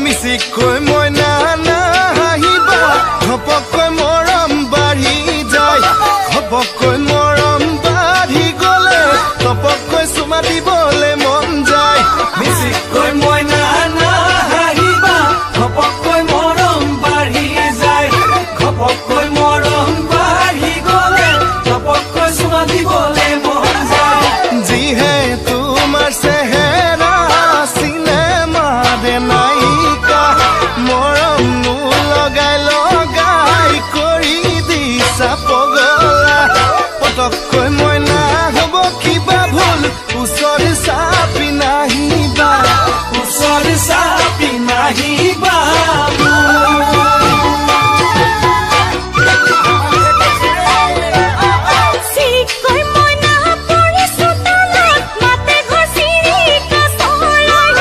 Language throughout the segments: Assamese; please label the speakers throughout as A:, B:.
A: মিচিকৈ মইনা নাহিবা, ঘপকৈ মৰম বাঢ়ি যায়। ঘপকৈ মৰম বাঢ়ি গ'লে টপকৈ চুমা দিবলে মন যায়।
B: মিচিকৈ মইনা নাহাঁহিবা, ঘপকৈ মৰম বাঢ়ি যায়। ঘপকৈ মৰম বাঢ়ি গ'লে টপকৈ চুমা দিবলে মন যায়।
A: যিহে তোমাৰ চেহেৰা, চিনেমাৰে নায়িকা, মৰমনো লগাই লগাই কৰি দিছা পগলা। পটককৈ মইনা হ'ব কিবা ভুল, ওচৰ চাপি নাহিবা।
B: ওচৰ চাপি নাহিবা।
C: চিৰিকৈ মইনা পৰি চোতালত, মাতে ঘৰ চিৰিকা চৰাই।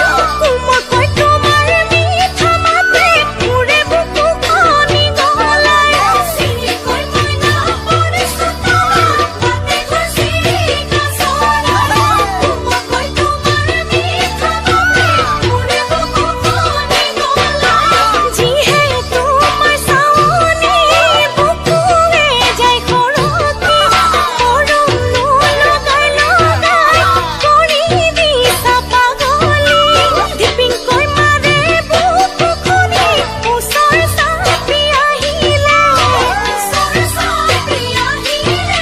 C: কোমলকৈ তোমাৰ মিঠা মাতে মোৰে বুকুখনি গলাই। চিৰিকৈ মইনা পৰি চোতালত, মাতে ঘৰ চিৰিকা চৰাই। কোমলকৈ তোমাৰ মিঠা মাতে মোৰে বুকুখনি গলাই। যিহে তোমাৰ চাৱনি, বুকুৱে যায় সৰকি। মৰমনো লগাই লগাই কৰি দিছা পাগলী। ঢিপিংকৈ মাৰে বুকুখনি, ওচৰ চাপি আহিলে, ওচৰ চাপি আহিলে।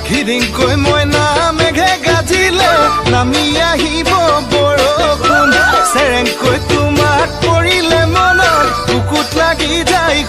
A: ঘিৰিংকৈ মইনা মেঘে গাজিলে নামি আহিব বৰষুণ। চেৰেংকৈ তোমাক পৰিলে মনত বুকুত লাগি যায়।